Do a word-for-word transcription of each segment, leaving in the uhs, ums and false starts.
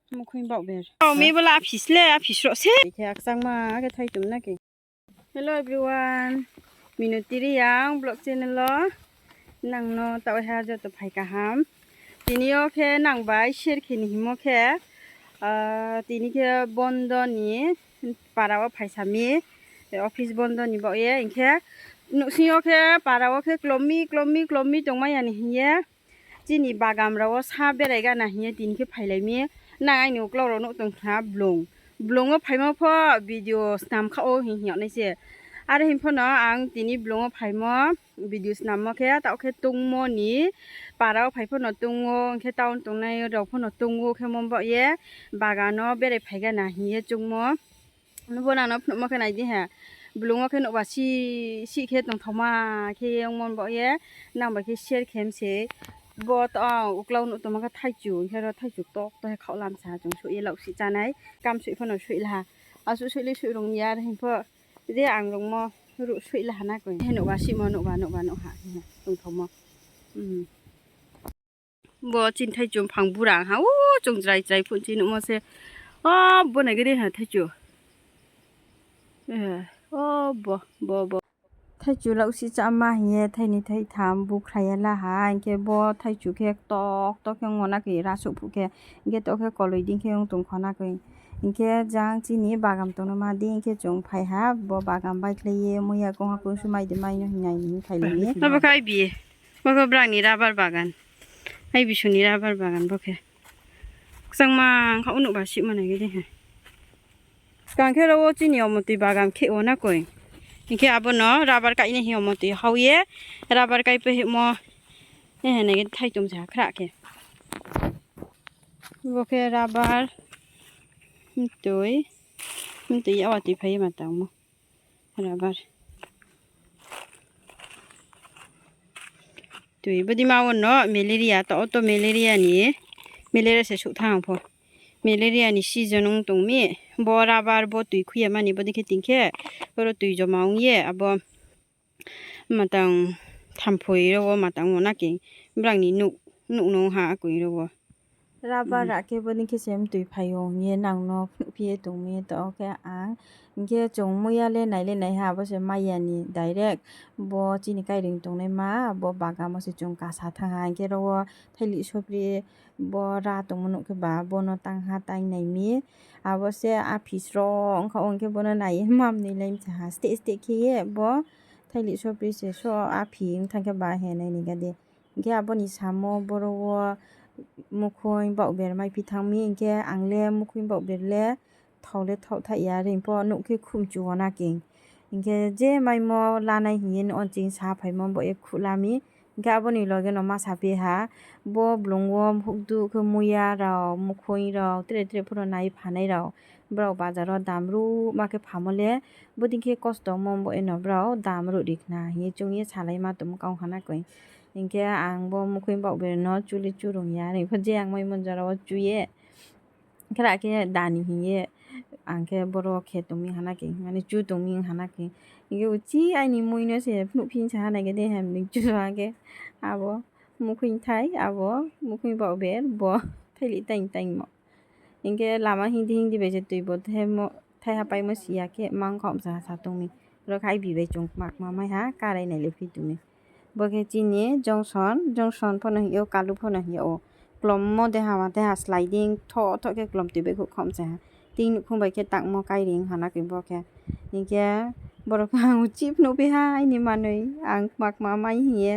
Mukhoing baoh ber. Tao mi bo le aphis le, aphis rao se. Khe akchangma khe thaichum na khe. Hello everyone, Minoti Reang vlog channel o nang no taoh ha joto phai kaham. Tini yo khe nang bai share khe ni hingmo khe, ah, tini khe bondo ni para wo phaisa mi, office bondo ni baoh ye, hing khe nouhsing yo khe para wo khe klom mi, klom mi, klom mi tongmai ya ni hing ye. Chini bagan rao wo sa berai gana hing ye tini khe phailai mi. Nang aini uklau rao nuh tong khna blung. Blung wo phaimo pho video snam kha ou hing hing yag nai se. Are hing pho no ang tini blung wo phaimo video snammo khe, taoh khe tongmo ni para wo phai pho no tong ou, hing khe town tongnai rao pho no tong ou khe mo baoh ye bagan no berai phai gana hing ye chungmo. Nubo nang no phnuhmo khe nai di ha. Blung wo khe nouhba si, si khe tongthaoma khe ongmo baoh ye nang bai khe share khe mi se. Bo to ang uklau nuh tongmo khe thaichu, hing khe ro thaichu ktor ktor khe khaoh lam sa chung soih ye lauh si chánai. Kam soih pho no soih la ha. Asuh soih le soih rung ya hing pho. Je ang rungmo ruh soih la ha na koi. He nouhba simo nouhba nouhba nouh ha tongthaomo. Bo chini thaichu mphang bura ha, o chung chrai chrai phuh chi nuhmo se. O bo nai gari ha thaichu. O bo, bo, bo. Thaichu lauh si cháma hing ye thaini thaitham bukhra ya la ha, hing khe bo thaichu khe ktor ktor khe ongmo na khe ra souh phuh khe, hing khe to khe koloi dei khe ong tong kho na khe. Hing khe jang chini bagan tongnaima dei khe chung phai ha, bo bagan baikhlai ye muiya kongha kongsu mai de mai no hing nai ni hing phai lai ni. Abo khe aibi, bo khe brang ni rubber bagan. Aibi su ni rubber bagan bo khe. Kchangma kha o nouhba simo nai gari ha. Skang khe ro wo chini omotoi bagan khe o na koi. Hing khe abo no rubber kainai hing omotoi hao ye, rubber kaipai himo, e, nai gari thaichum se ha khra khe. Bo khe rubber, mtoi, mtoi ya watoi phai ye ma tangmo. Rubber. Tui, bodei ma wo no malaria, to, auto malaria ni, malaria se souh thanng pho. Malaria ni season ong tong mi, bo rubber bo tui khui ya mani, bodei khe ting khe, oro tui joma ong ye, abo matang thamphoi ro wo matang wo na khe, brang ni nuh, nuh no ha akoi ro wo. Rubber ra khe bodei khe se mtoi phai yo hing ye nang no phnuhphi ye tong mi to khe ang. Hing khe chung muiya le nai le nai ha, abo se mai ya ni direct. Bo chini kairing tongnaima, bo bagan wo se chung kasa thanng ha. Hing khe ro wo thailih sopri bo ra tongmo nuh khe ba, bo no tang ha, tang nai mi. Abo se aphis ro ong kha, ong khe bo no nai ye mam ni lai mi se ha. Steh steh khe ye bo thailih sopri se so aphi ong thanng khe ba he nai ni ga de. Hing khe abo ni samo boro wo mukhoing baoh ber maiphi thanng mi, hing khe ang le mukhoing baoh ber le thao le thaoh thaih ya, reing pho nuh khe khumchu wo na khe. Hing khe je maimo lanai hing ye no onching sa phaimo bo ye khuh la mi. Hing khe abo ni loge no ma saphi ha, bo blung wo hukduh khe muiya rao, mukhoing rao, tre tre pho no nai phanai rao, brao bazar wo dam ruhma khe phamo le, bodei khe kosto mo bo ye no brao dam ruh ri khna hing ye chung ye salaima tongmo kau ha na khe. Hing khe ang bo mukhoing baoh ber no chu le chu rung ya, reing pho je ang maimo jora wo chu ye khra khe dani hing ye, ang khe boro khe tong mi ha na khe, mane chu tong mi ha na khe. Hing khe uchih aini mui no se phnuhphi sa ha nai khe de hem ni chu ha khe, abo mukhoing thai, abo mukhoing baoh ber, bo thailih taing taingmo. Hing khe lama hingdi hingdi bai se tui bo thaiha paimo si ya khe mang khaoh sa ha sa tong mi. Ro khe aibi bai chung kma kma mai ha, karai nai le phi tong mi. Bo khe chini Johnson, Johnson pho no hing ou, Kalu pho no hing ou. Klommo deha ma deha sliding thoh thoh khe klom tui baihkhouh khaoh sa ha. Tini nuhkhung bai khe tangmo kairing ha na khe bo khe. Hing khe boro khe ang uchih phnuhphi ha aini manoi, ang kma kma mai hing ye.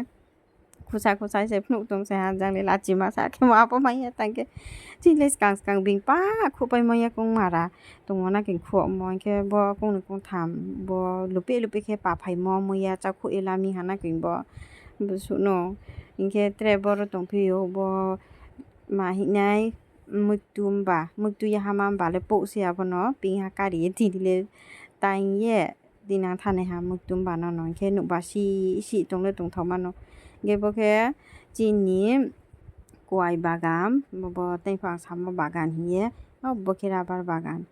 Khusa khusa se phnuh tong se ha, jang le lachima sa khe ma pho mai ya tang khe. Chini le skang skang bini pa khuhpaimo ya kong mara tongmo na khe khuhmo, hing khe bo kong ni kong tham bo lupe lupe khe paphaimo muiya chakhuh ye la mi ha na khe bo. Bo suh no. Hing khe tre boro tongphi ou bo ma hingnai muitu ba, muitu yahama ba le pouh se abo no ping ha kari ye tini le tang ye. Tini ang thanai ha muitu ba no no, hing khe nuhba si si tong le tongthaoma no. Hing khe bo khe chini kuai bagan, bo, bo tei pho ang samo bagan hing ye, o bo khe rubber bagan.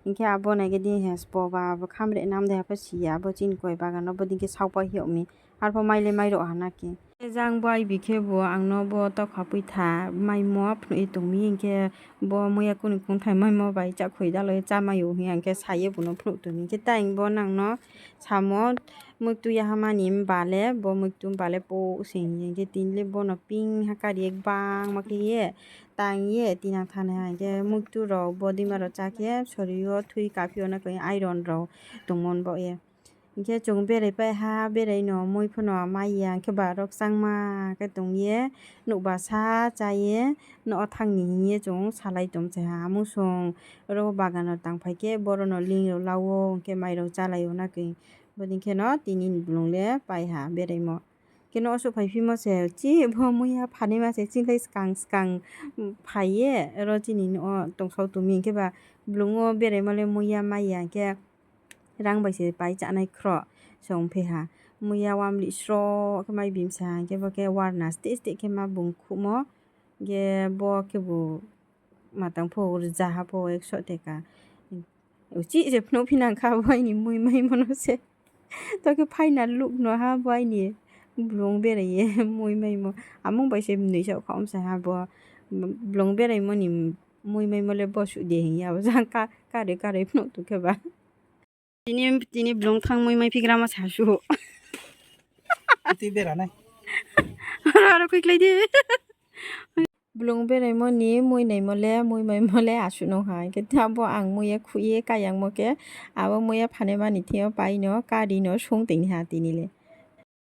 Hing khe abo nai khe di he spo ba, bo khamre nam de ha pho si ya, abo chini kuai bagan no bodei khe saopa hi yag mi, arpho mai le mai rao ha na khe. Khe jang bo aibi khebu ang no bo tokha poitha maimo phnuh ye tong mi hing khe, bo muiya kuni khongthai maimo bai chahkhoi dalo ye chámai ou hing ye ang khe sa ye bung no phnuh tong mi. Hing khe tai bo nang no samo, muiktu yaha mani mba le, bo muiktu mba le pouh se hing ye, hing khe tini le bo no ping ha kari ye gbangma khe ye, tang ye tinang thanng nai ha. Hing khe muiktu rao bodima rao chá khe sori yo thui kaphi yo na khe iron rao tongmo ni baoh ye. Hing khe chung berai pai ha, berai no mui pho no mai ya, hing khe ba rao kchangma khe tong ye, nouhba sa chá ye, nouh wo thanng ni hing ye chung salai tong se ha. Amo song ro bagan no tangphai khe, boro no ling rao la wo, hing khe mai rao chálai yo na khe. Bodei khe no tini ni blung le pai ha beraimo. Khe nouh wo souhphai phimo se, chi bo muiya phanaima se, chini lai skang skang phai ye, ro chini nouh wo tongsao tong mi, hing khe ba blung wo beraimo le muiya mai ya, hing khe rang bai se pai chánai khroh se ongphi ha. Muiya wamlih sroh khe mai bimsa, hing khe bo khe warna steh steh khe ma bung khuhmo, hing khe bo khebu matang pho rzaha pho ekso teka. Uchih se phnuh phi nang kha bo aini muimaimo no se. To khe final look no ha bo aini blung berai ye muimaimo. Amung bai se mnoi saoh kha omsa ha bo. Blung beraimo ni muimaimo le bo suh de hing ya, abo jang ka-, karoi karoi phnuh tong khe ba. Tini, tini blung thanng muimai phigramo se ha suh. Tui bera nai. Aro, aro khuikhlai di. Blung beraimo ni muinaimo le, muimaimo le asuh no ha. Hing khe abo ang mui ye khuh ye kayangmo khe, abo mui ye phanaima ni thing yo pai no, kari no sung tong ni ha tini le.